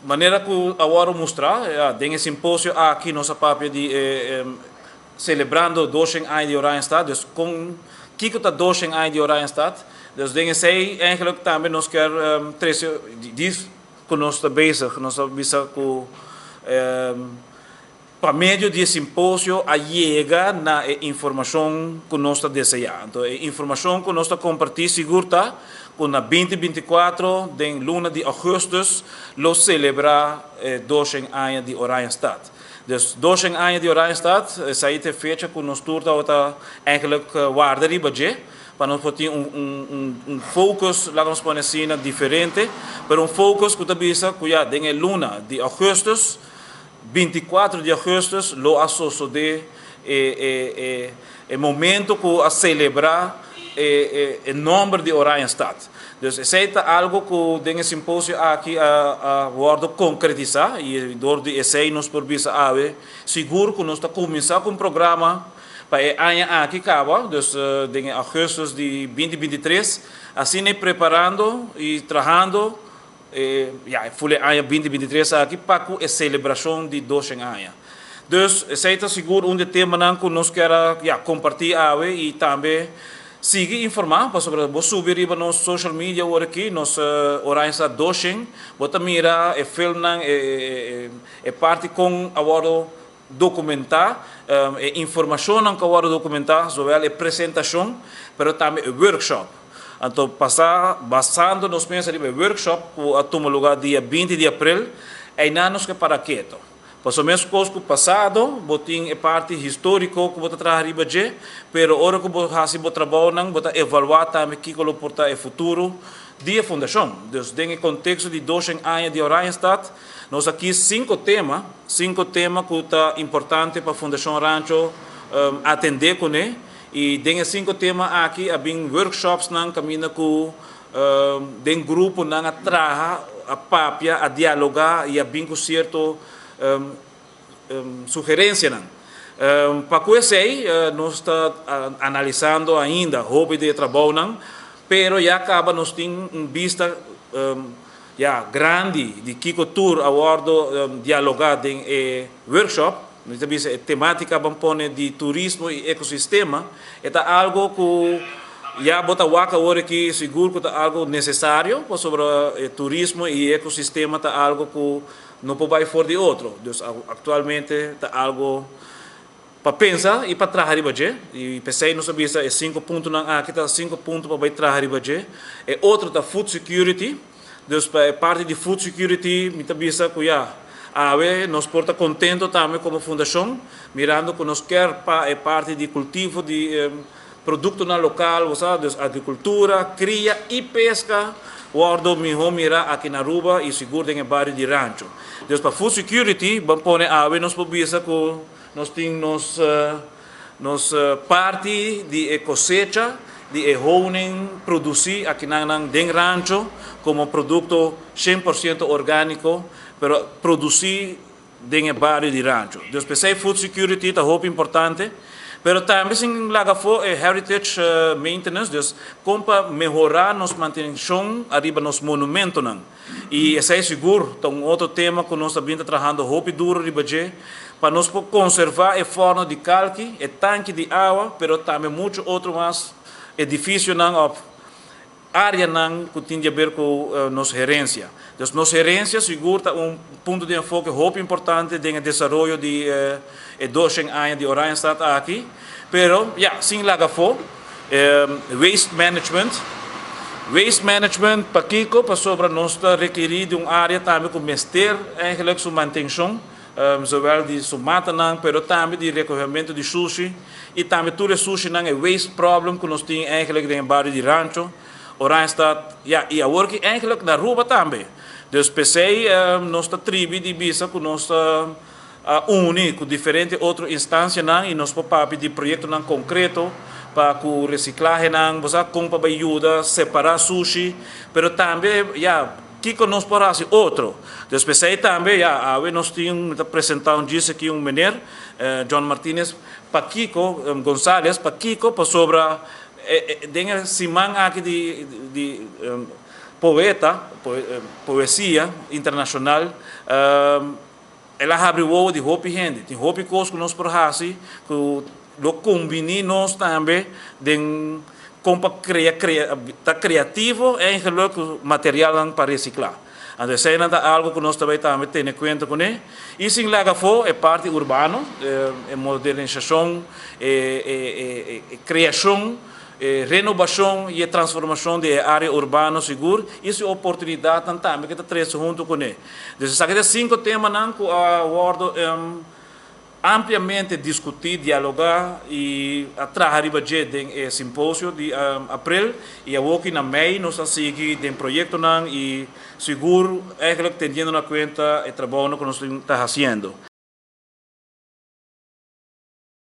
Manera ku a wòrdu mustrá, ya, den e simposio aki nos a papia di e selebrando 200 aña di Oranjestad, dus kon kiko ta 200 aña di Oranjestad. Dus den esei eigenlijk tambe nos kier trese di ku nos ta bezig, nos a bisa ku pa medio di e simposio a yega na e informashon ku nos ta deseá. Anto e informashon ku nos ta kompartí sigur ta ku na 2024 den luna di ougùstùs lo selebrá e 200 aña di Oranjestad. Dus 200 aña di Oranjestad, esei ta e fecha ku nos tur tabata eigenlijk warda riba dje pa nos por tin un focus, laga nos pone asina, diferente, pero un focus ku ta bisa ku ya den e luna di ougùstùs, 24 di ougùstùs, lo a sosodé e momento ku a selebrá e nòmber di Oranjestad. Dus esei ta algu ku den e simposio aki a wòrdu konkretisá i dor di esei nos por bisa awe sigur ku nos ta kuminsá ku un programa pa e aña aki kaba, dus den e ougùstùs di 2023, asina preparando i trahando ya, e full e aña 2023 aki pa ku e selebrashon di 200 aña. Dus esei ta sigur un di e temanan ku nos kier, ya, kompartí awe i tambe sigui informá pasobra bo subi riba nos social media awor aki, nos Oranjestad 200, bo ta mira e filmnan, e parti kon a wòrdu dokumentá, e informashonnan ku a wòrdu dokumentá, zowel e presentashon pero tambe e workshop. Anto pasá basando nos mes riba e workshop ku a tuma lugá dia 20 di aprel, einan nos ke para keto. Pasobra meskos ku pasado bo tin e parti históriko ku bo ta traha riba dje, pero ora ku bo hasi bo trabounan bo ta evaluá tambe kiko lo por ta e futuro di e fundashon. Dus den e konteksto di 200 aña di Oranjestad nos a kis sinku tema, sinku tema ku ta importante pa Fundashon Rancho atendé kuné, i den e sinku tema aki a bin workshopsnan kaminda ku den gruponan a traha, a papia, a dialogá i a bin ku sierto sugerensianan. Pa ku esei nos ta analisando ainda hopi di e trabounan, pero ya kaba nos tin un bista, ya, grandi di kiko tur a wòrdu dialogá den e workshop. Mi ta bisa e temátika ban pone di turismo i ekosistema, e ta algu ku ya bo ta wak awor aki sigur ku ta algu nesesario pasobra e turismo i ekosistema ta algu ku no por bai for di otro. Dus aktualmente ta algu pa pensa i pa traha riba dje, i p'esei nos a bisa e sinku puntonan aki ta sinku punto pa bai traha riba dje. E otro ta food security. Dus pa e parti di food security mi ta bisa ku ya, awe nos por ta kontento tambe komo fundashon mirando ku nos kier pa e parti di kultivo di produktonan lokal, bo sa, dus agrikultura, kria i peska wòrdu mihó mira aki na Aruba i sigur den e bario di Rancho. Dus pa food security ban pone awe nos por bisa ku nos tin nos parti di e kosecha di e honing produsí akinan den Rancho komo produkto 100% orgániko, pero produsí den e bario di Rancho. Dus p'esei food security ta hopi importante, pero tambe sin laga afó e heritage maintenance, dus kon pa mehorá nos mantenshon ariba nos monumentonan. I esei sigur ta un otro tema ku nos ta bin ta trahando hopi duro riba dje, pa nos por konservá e fòrno di kalki, e tanki di awa, pero tambe muchu otro mas edifisionan òf áreanan ku tin di aber ku nos herensia. Dus nos herensia sigur ta un punto di enfoke hopi importante den e desaroyo di e 200 aña di Oranjestad aki, pero ya, sin laga afó waste management. Waste management pakiko? Pasobra nos ta rekerí di un área tambe ku mester eigenlijk su mantenshon, zowel di su matanan pero tambe di rekohementu di sushi i tambe tur e sushinan, e waste problem ku nos tin eigenlijk den e bario di Rancho, Oranjestad, ya, i awor ki eigenlijk na Aruba tambe. Dus p'esei nos ta tribi di bisa ku nos ta a uni ku diferente otro instansianan i nos por papia di proyektonan konkreto pa ku resiklahenan, bo sa kon pa bai yuda separá sushi, pero tambe, ya, kiko nos por hasi otro. Dus p'esei tambe, ya, awe nos tin, mi ta presentá un djis aki un mener, John Martinez, pakiko, Gonzales, pakiko, pasobra den e siman aki di. Poeta, poesia internashonal, el a habri wowo di hopi hende. Tin hopi kos ku nos por hasi, ku lo kombiní nos tambe den kon pa krea, ta kreativo eigenlijk material pa resiklá. Anto, esei ta algu ku nos tambe tambe tene kuenta kuné. I sin laga afó e parti urbano, modernisashon, kreashon, renobashon i transformashon di área urbano sigur, i e oportunidat tambe ku ta trese huntu kuné. Anto, esaki ta sinku temanan ku a wòrdu ampliamente diskutí, dialogá i a traha riba dje den simposio di aprel i awor na mei nos ta sigui den proyektonan i sigur eigenlijk teniendo na kuenta e trabou ku nos ta hasiendo.